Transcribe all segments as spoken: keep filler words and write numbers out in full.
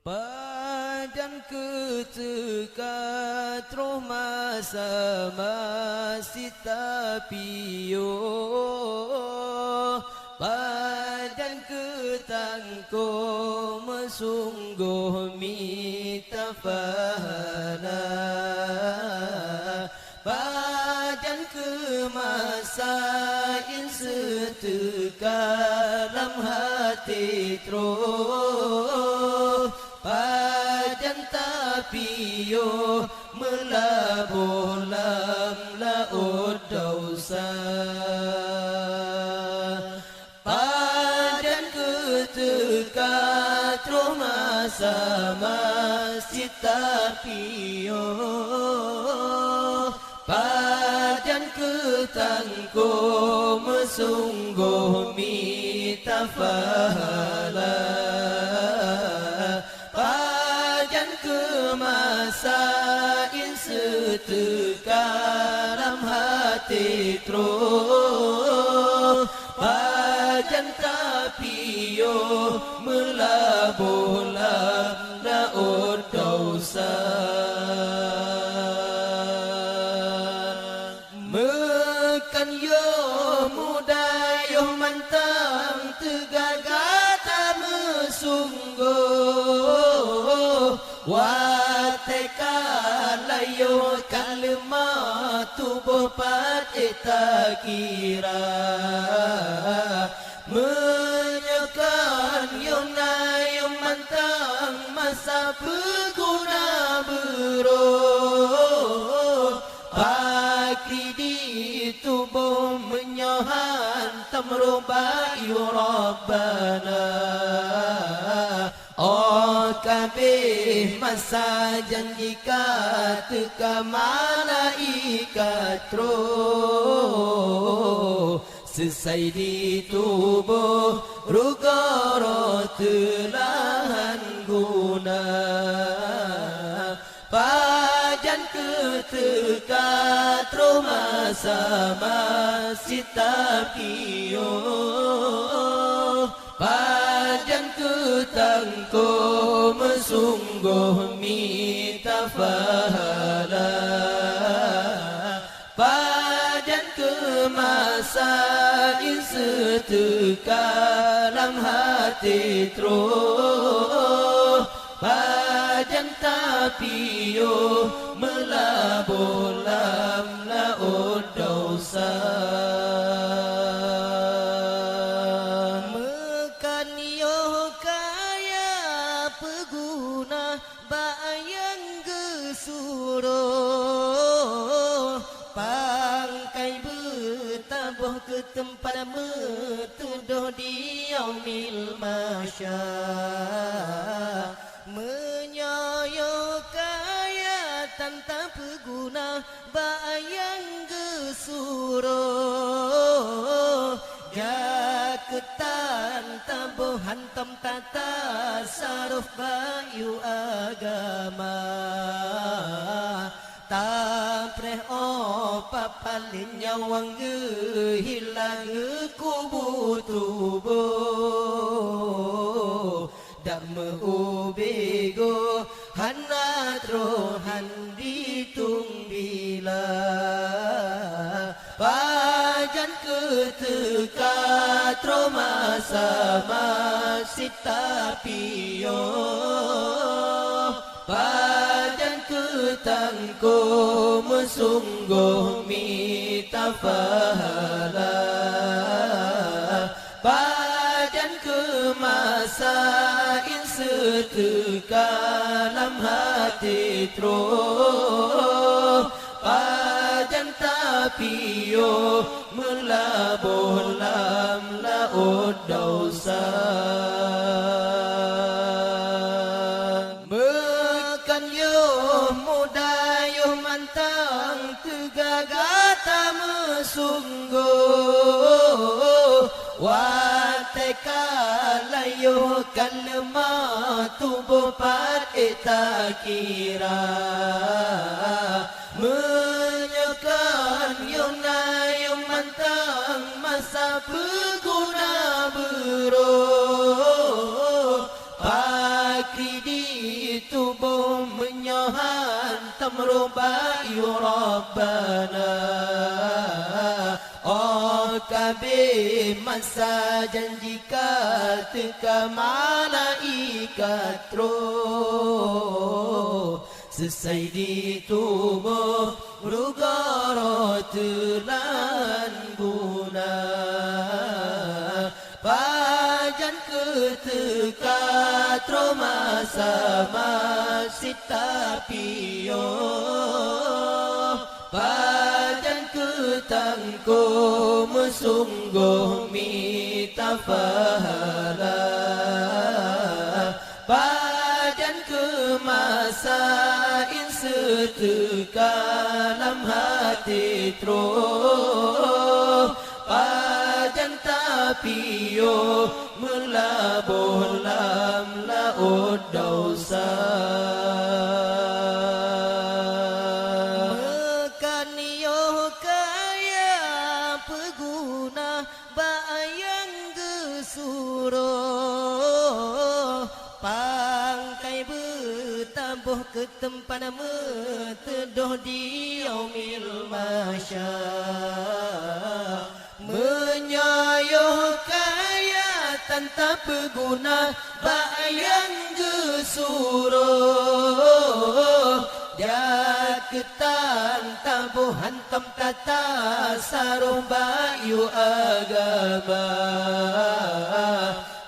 Pajan keu teuka troh masa masih tapiôh, pajan keu tangko meusunggoh mita pahala. Pajan keu masa inseuet teuka lam até troh, pajan tapiôh meulaboh lam laôt desya. Pajan keu teuka troh masa masih tapiôh, pajan keu tangko meusunggoh mita pahala. Pajan keu masa inseuet teuka lam até troh, pajan tapiôh meulaboh lam laôt desya. Meukan yoh muda yoh mantong teuga gata meusunggoh, watée ka layoh ka leumah tuboh pat ék takira. Meunyoe kon yoh na yoh mantong masa peuguna beurôh, pakri di tuboh meunyoe hántom rôh bayu Rabbana. Óh ka abéh masa janji ka teuka malaikat troh, seusai di tuboh rugoe roh teulahan guna. Pajan keu teuka troh masa masih tapiôh, pajan keu tangko meusunggoh mita pahala. Pajan keu masa inseuet teuka lam até troh, pajan tapiôh meulaboh lam laôt desya. Meukan yoh kaya peuguna bak nyang geusuroh, pangkai beutaboh keu teumpat meutudoh di Yaumil Mahsyar. Meunyoe yoh kaya tan tapeuguna bak nyang geusuroh, jak keutan taboh hántom tatasarôh bayu agama. Tapreh óh papalén nyawöng geuhila geukubu tuboh. Dak meu-ubé goh hana troh han ditueng bila. Pajan keu teuka troh masa masih tapiôh, pajan keu tangko meusunggoh mita pahala. Pajan keu masa inseuet teuka lam até troh, pajan tapiôh meulaboh lam laôt desya. Meukan yoh muda yoh mantong teuga gata meusunggoh, watée ka layoh ka leumah tuboh pat ék takira. Meunyoe kon yoh na yoh mantong masa peuguna beurôh, pakri Di tuboh meunyoe hantom roh bayu Rabbana, oh ka abéh masa janji ka teuka malaikat troh. Seusai di tuboh rugoe roh teulan guna. Pajan keu teuka troh masa masih tapiôh? Pajan keu tangko meusunggoh mita pahala? Pajan keu masa inseuet teuka lam até troh? Pajan tapiôh meulaboh lam laôt desya? Meukan yoh kaya peuguna bak nyang geusuroh, pangkai beutaboh keu teumpat meuteudôh di Yaumil Mahsyar. Meunyoe yoh kaya tan tapeuguna bak nyang geusuroh, jak keu tan taboh hantom tata saroh bayu agama.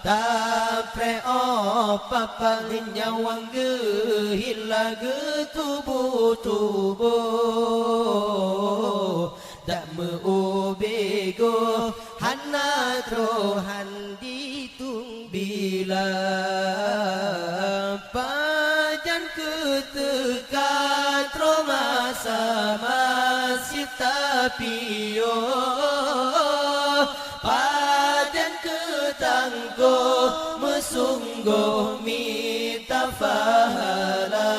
Tapreh 'oh papa nyawang geuhila geutuboh-tuboh. Dak meu-ubé goh hana troh han ditueng bila. Pajan keu teuka troh masa masih tapiôh? Pajan keu tangko meusunggoh mita pahala?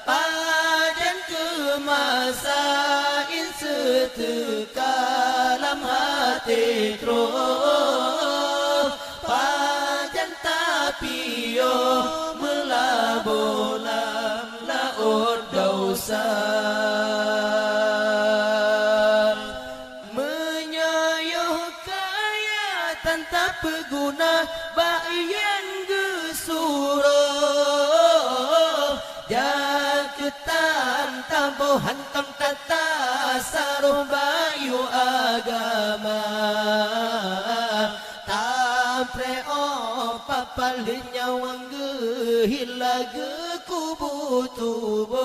Pajan keu masa inseuet teuka lam até troh? Pajan tapiôh meulaboh lam laôt desya? Meunyoe yoh kaya tan tapeuguna bak nyang geusuroh, jak keu tan taboh hantom tata saroh bayu agama. Tapreh 'oh papa lheueh nyawang geuhila geukubu tuboh.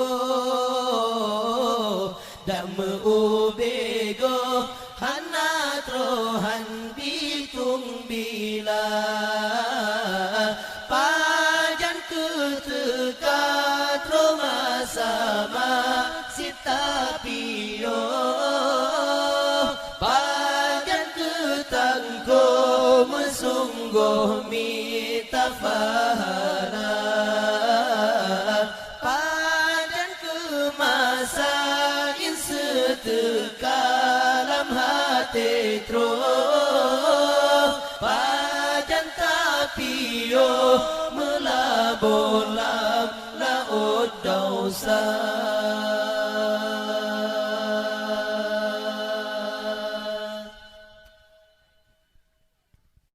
Dak meu-ubé goh hana troh han ditueng bila. Pajan keu teuka troh masa masih tapiôh? Pajan keu tangko meusunggoh mita pahala? Pajan keu masa inseuet teuka lam até troh? Pajan tapiôh meulaboh lam laôt desya?